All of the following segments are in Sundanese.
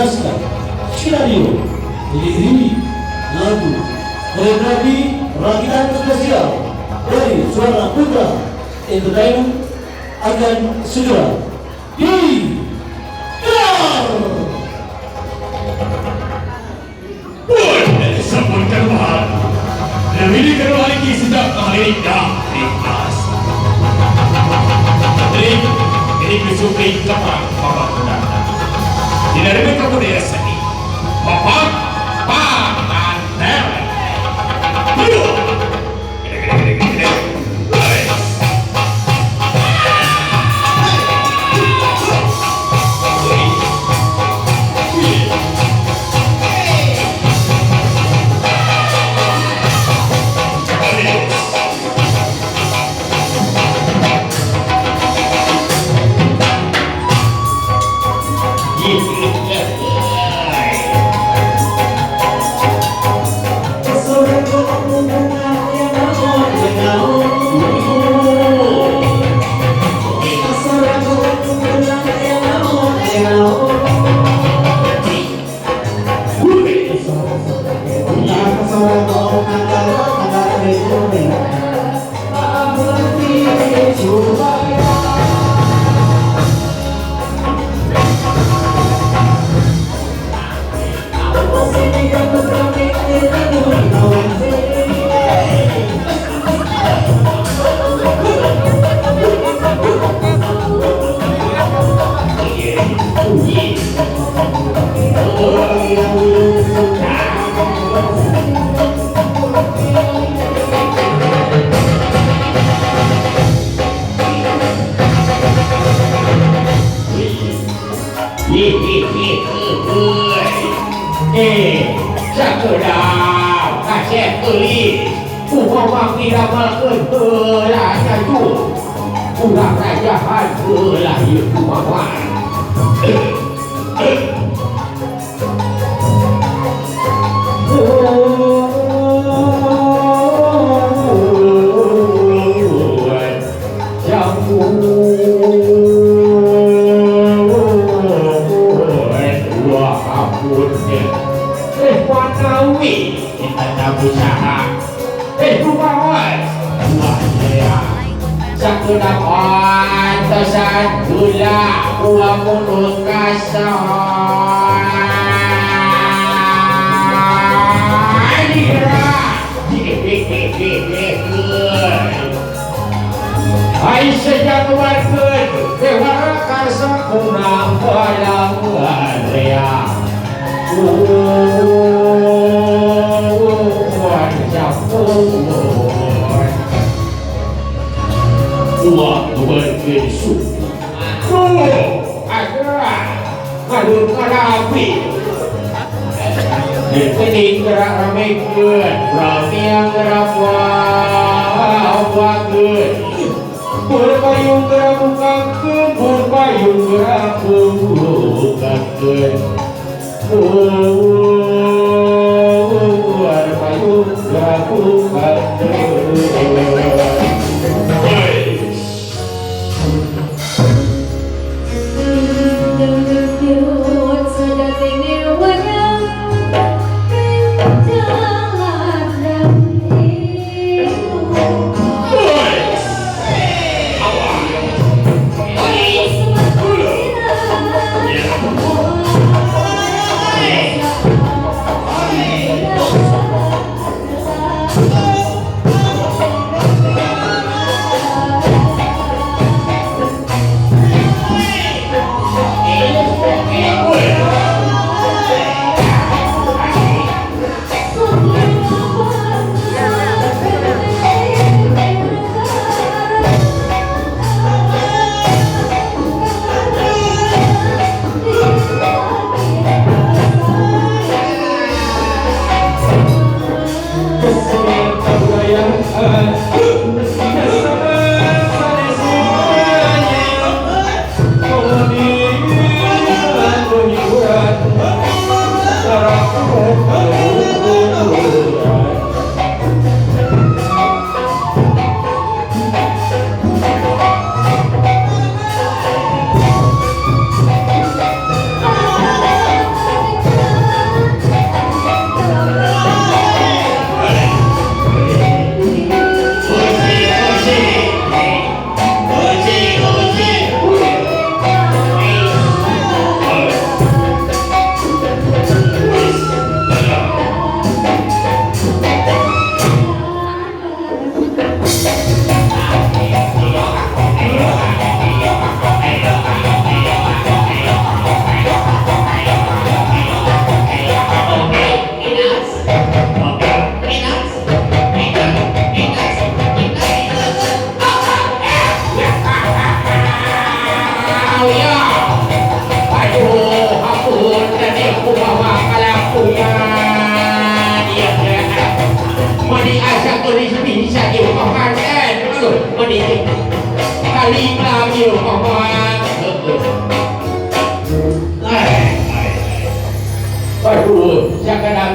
Naskah, skenario, diiringi lagu, koreografi, rakitan spesial dari Suara Putra Entertainment akan segera digelar. Pun sampun karuhan. Lebih karuhan iki sejak ahli dari as. Trik ini kesupri kepang bapak pendatang. Tidak ada budaya seni. Bapak Panganter. Aduh. Gede gede gede gede. Wes.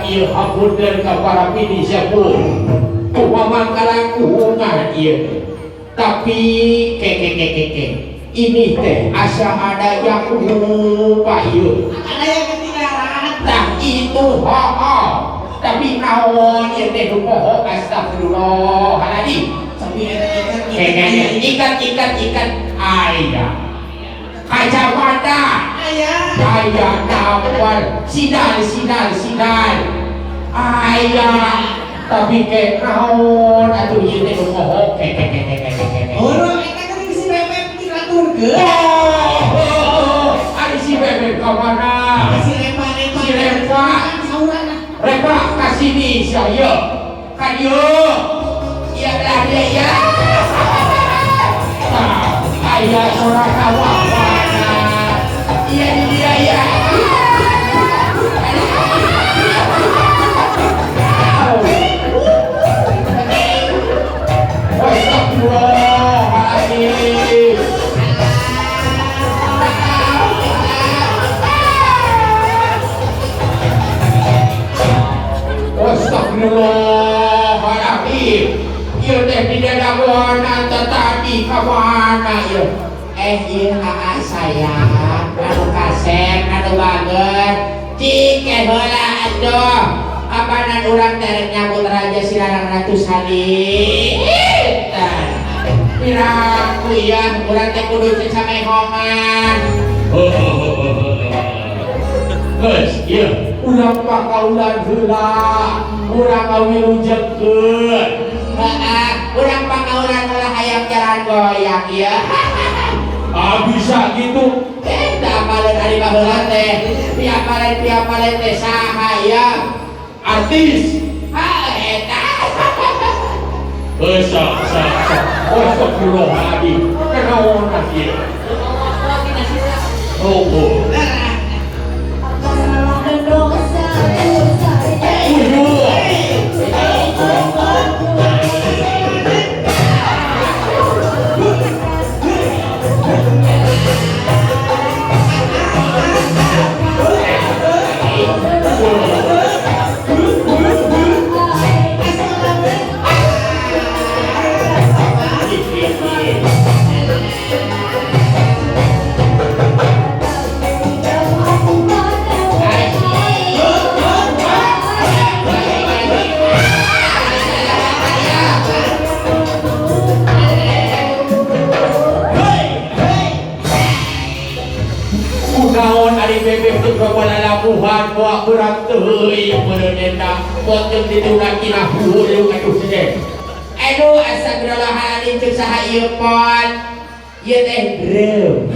ieu hapunten ka para pini sepuh. Kumaha kalangkungan ieu. Tapi ke ke ke ke ke. Ini teh asa ada yang lupa ieu. Ada yang ketinggalan. Tah itu ho. Tapi naon ieu teh nu poho astagfirullahaladzim. Tapi eta ikan Kayaknya ikan ikan ikan aya. Kacamata Aya. aya nawar sidal sidal sidal aya tapi ke naon atuh ieu teh nu poho ke ke ke ke ke ke ke. Urang eta kan si Bebek diaturkeun. Oh, ari si Bebek ka mana? Si Repa Repa. Si Repa. Saurana. Repa ka sini sia ka dieu. Ieu lah dia ya. Tah, aya sora kawawana. Iya di dia ya. Astagfirullahaladzim. Astagfirullahaladzim. Ieu teh di dadagoan tadi ka mana ieu? Ieu aa sayang, anu kasep, anu bager. Cik heula atuh. Apanan urang teh rek nyambut raja Silarang Ratu Salita. Piraku ieu urang teh kudu cecamehongan. Geus, ieu urang pakaulan heula, urang ngawilujengkeun. Heeh, urang pakaulan heula hayang jalan goyang ieu. Ah bisa gitu. Tah apaleun ari baheula teh. Piapaleun teh saha ieu? Artis. Ha eta. Geus sok sok sok. Astagfirullahaladzim. Kenaon ieu? Oh, oh. Lalabuhan buat berang teuing meureunna boteung dituna tina hulu atuh teh. Aduh astagfirullahaladzim ceuk saha ieu pon. Ieu teh breu.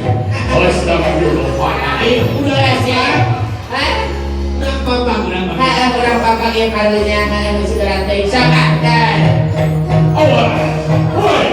Astagfirullahaladzim. Udah sia. Hah? Urang papang, urang papang. Heeh, urang papang ieu karunya heeh geus berang teuing sok ah. Awas. Woi.